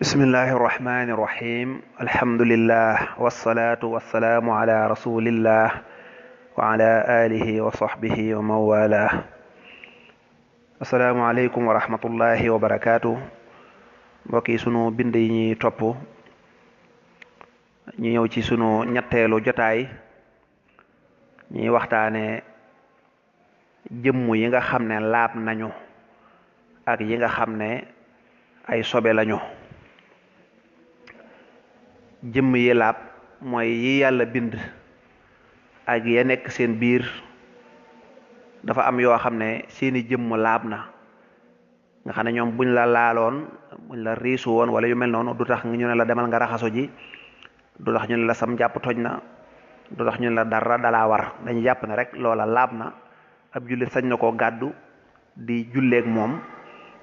bismillahi irrahmani irrahim alhamdulillah wasalaatu wasalaamu ala rasulillah wa ala alihi wa sahbihi wa mawala asalaamu aleykum wa rahmatullahi wa barakaatu. mbokk yi sunu bind yi ñuy topp ñu ñëw ci sunu ñetteelu jotaay ñuy waxtaane jëmm yi nga xam ne laab nañu ak yi nga xam ne ay sobe lañu. jëmm yi laab mooy yi yàlla bind ak ya nekk seen biir dafa am yoo xam ne seeni jëmm laab na nga xam ne ñoom buñ la laaloon buñ la riisu woon wala yu mel noonu du tax ñu ne la demal nga raxasu ji, du tax ñu ne la sam jàpp toj na, du tax ñu ne la dara dalaa war. dañu jàpp ne rek loola laab na, ab jullit sañ na koo gàddu di julleeg moom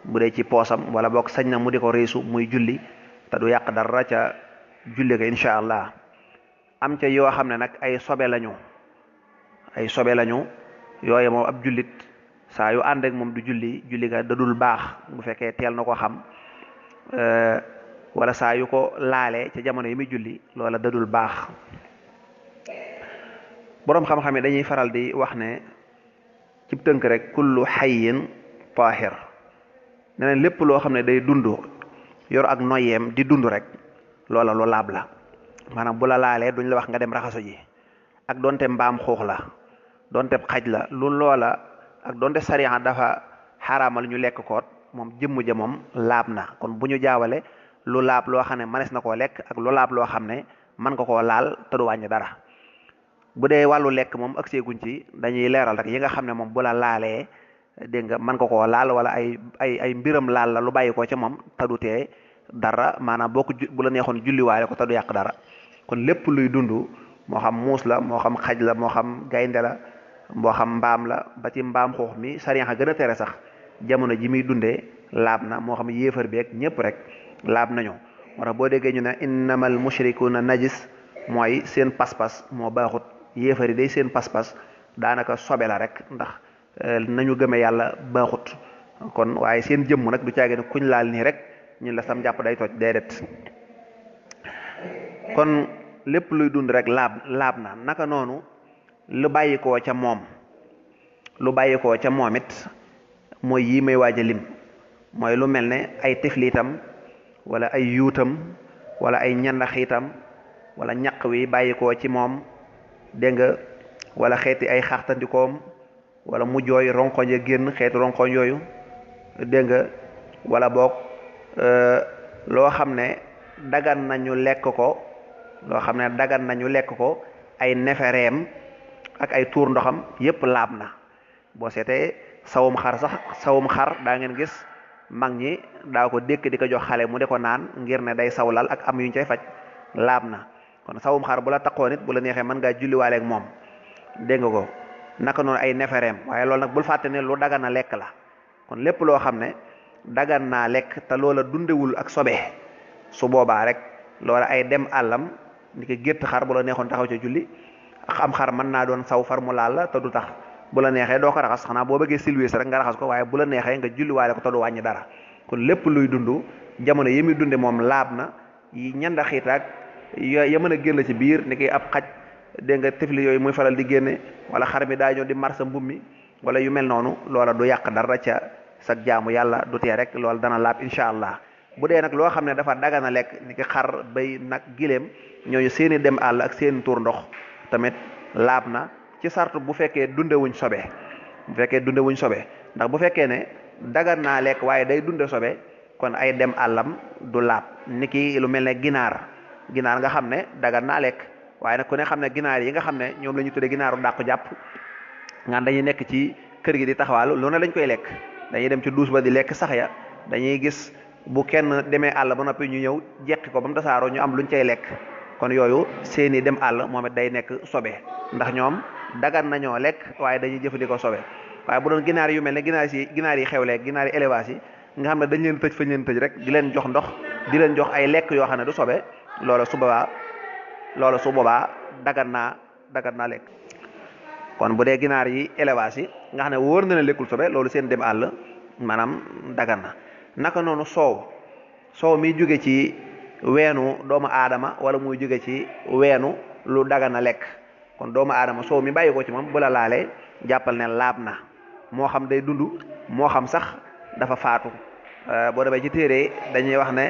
bu dee ci poosam, wala boog sañ na mu di ko riisu muy julli te du yàq dara ca julli ga incha allah. am ca yoo xam ne nag ay sobe lañu yooye moom ab jullit saa yu ànd ak moom du julli ga dadul baax bu fekkee teel na ko xam, wala saa yu ko laalee ca jamono yi muy julli loola dadul baax. boroom xam-xam yi dañuy faral di wax ne ci tënk rek kullu xayyin taahir, neneen lépp loo xam ne day dund yor ak noyeem di dund rek loola lu laab la. maanaam bu la laalee duñ la wax nga dem raxasu ji, ak donte mbaam xuux la, donte xaj la, lu loola ak donte sariya dafa xaraamal ñu lekk koot, moom jëmm ja moom laab na. kon bu ñu jaawale lu laab loo xam ne mënees na koo lekk ak lu laab loo xam ne mën nga koo laal te du wàññi dara. bu dee wàllu lekk moom ak seeguñ ci, dañuy leeral rek yi nga xam ne moom bu la laalee dégg nga mën nga koo laal, wala ay mbiram laal la lu bàyyi ko ca moom te du tee dara, maanaam boo ko bu la neexoon julliwaale ko te du yàq dara. kon lépp luy dund moo xam muus la, moo xam xaj la, moo xam gaynde la, moo xam mbaam la, ba ci mbaam xuux mi sariya gën a tere sax jamono ji muy dundee laab na. moo xam yéefar bi ak ñëpp rek laab nañu. moo tax boo déggee ñu ne innamal mushrikuuna najis, mooy seen pas-pas moo baaxut. yéefar yi day seen pas-pas daanaka sobe la rek, ndax nañu gëme yàlla baaxut. kon waaye seen jëmm nag du caage ne kuñ laal nii rek ñun la sam jàpp day toj, déedéet. kon lépp luy dund rek laab na. naka noonu lu bàyyikoo ca moom it mooy yi may waaj a lim, mooy lu mel ne ay tiflitam wala ay yuutam wala ay ñandaxiitam wala ñaq wi bàyyikoo ci moom, dégg nga, wala xeeti ay xaxtandikoom, wala mu jooy ronkoñ ya génn, xeeti ronkoñ yooyu, dégg nga, wala boog loo xam ne dagan nañu lekk ko, ay nefereem ak ay tuur ndoxam yépp laab na. boo seetee sawum xar daa ngeen gis mag ñi daa ko dékk di ko jox xale mu de ko naan ngir ne day sawlal ak am yuñ cay faj, laab na. kon sawum xar bu la taqoo nit bu la neexee mën ngaa julliwaaleeg moom, dégg nga ko. naka noonu ay nefereem, waaye loolu nag bul fàtte ne lu dagan na lekk la. kon lépp loo xam ne dagan naa lekk te loola dundewul ak sobe, su boobaa rek loola ay dem àllam ni ko gétt xar bu la neexoon taxaw ca julli. am xar mën naa doon saw far mu laal la te du tax, bu la neexee doo ko raxas, xanaa boo bëggee silwiis rek nga raxas ko, waaye bu la neexee nga julliwaale ko te du wàññi dara. kon lépp luy dund jamono yi muy dunde moom laab na. yi ñanda xiitaag ya mën a génn ci biir ni ki ab xaj, dégg nga, tifli yooyu muy faral di génne, wala xar mi daa ñëw di marsa mbub mi wala yu mel noonu, loola du yàq dara ca sa jaamu yàlla, du tee rek loola dana laab incha allah. bu dee nag loo xam ne dafa dagana lekk ni ki xar, bay, nag, giléem, ñooñu seeni dem àll ak seeni tuur ndox tamit laab na, ci sartu bu fekkee dundewuñ sobe. ndax bu fekkee ne dagan naa lekk waaye day dunde sobe, kon ay dem àllam du laab. niki lu mel ne ginaar nga xam ne dagan naa lekk, waaye nag ku ne xam ne ginaar yi nga xam ne ñoom la ñu tuddee ginaaru dàqu jàpp, ngaan dañuy nekk ci kër gi di taxawaalu, lu ne lañ koy lekk. dañuy dem ci duus ba di lekk sax ya, dañuy gis bu kenn demee àll ba noppi ñu ñëw jeqi ko ba mu tasaaroo ñu am luñ cay lekk. kon yooyu seeni dem àll moom it day nekk sobe, ndax ñoom dagan nañoo lekk waaye dañuy jëfandikoo sobe. waaye bu doon ginaar yu mel ne ginaar yi xewlee, ginaar yi élevage yi nga xam ne dañ leen tëj fañ leen tëj rek, di leen jox ndox, di leen jox ay lekk yoo xam ne du sobe, loola su boobaa dagan naa lekk. kon bu dee ginaar yi élevage yi nga xam ne wóor na leen lekkul sobe, loolu seen dem àll maanaam dagan na. naka noonu soow soow mi jóge ci weenu doomu aadama wala muy jóge ci weenu lu dagana lekk kon doomu aadama soow mi bàyyi ko ci moom bu la laalee jàppal ne laab na moo xam day dund moo xam sax dafa faatu boo demee ci téere dañuy wax ne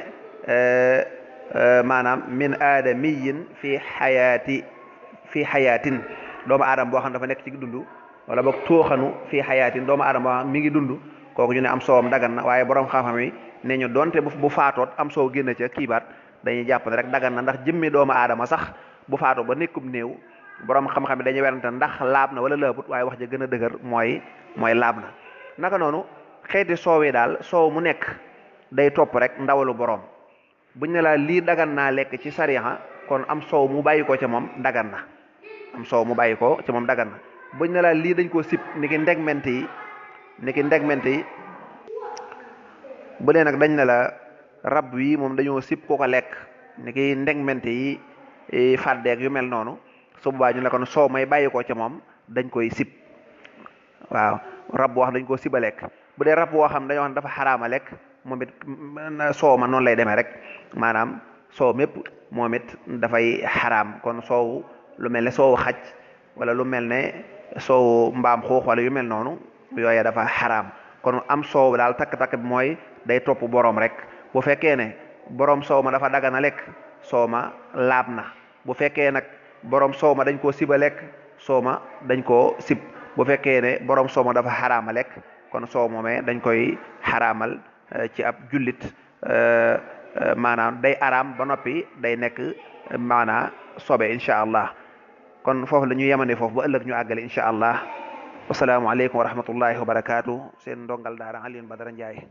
maanaam min aadamiyin fi xayaatin doomu aadama boo xam dafa nekk ci dund wala boog tooxanu fi xayaatin doomu aadama boo xam mi ngi dund kooku ñu ne am soowam dagan na waaye borom xam-xam yi ne ñu donte bu faatoot am soow génn ca kiibaat dañuy jàpp ne rek dagan na ndax jëmmi doomu aadama sax bu faatoo ba nekkub néew borom xam-xam yi dañuy werante ndax laab na wala laabut waaye wax ja gën a dëgër mooy laab na naka noonu xeeti soow yi daal soow mu nekk day topp rek ndawalu borom buñ ne la lii dagan naa lekk ci sariya kon am soow mu bàyyi ko ca moom dagan na am soow mu bàyyi ko ca moom dagan na buñ ne la lii dañ koo sib niki ndegmente yi bu dee nag dañ ne la rab wi moom dañoo sib ko lekk niki ndegmente yi fàddeeg yu mel noonu su boobaa ñu la kon soow may bàyyi ko ca moom dañ koy sib waaw rab boo xam dañ koo siba lekk bu dee rab boo xam dañoo xam dafa xaraama lekk moom it soow ma noonu lay demee rek maanaam soow mépp moom it dafay xaraam kon soow lu mel ne soowu xaj wala lu mel ne soowu mbaam xuux wala yu mel noonu yooya dafa xaraam kon am soow daal takk-takk bi mooy day topp boroom rek bu fekkee ne boroom soow ma dafa dagana lekk soow ma laab na bu fekkee nag boroom soow ma dañ koo siba lekk soow ma dañ koo sib bu fekkee ne boroom soow ma dafa xaraama lekk kon soow moomee dañ koy xaraamal ci ab jullit maanaam day araam ba noppi day nekk maanaa sobe incha allah kon foofu la ñu yemane foofu ba ëllëg ñu àggale incha allah wasalaamualeykum wa rahmatullahi wa barakaatu seen ndongal daara Alioune Badara Ndiaye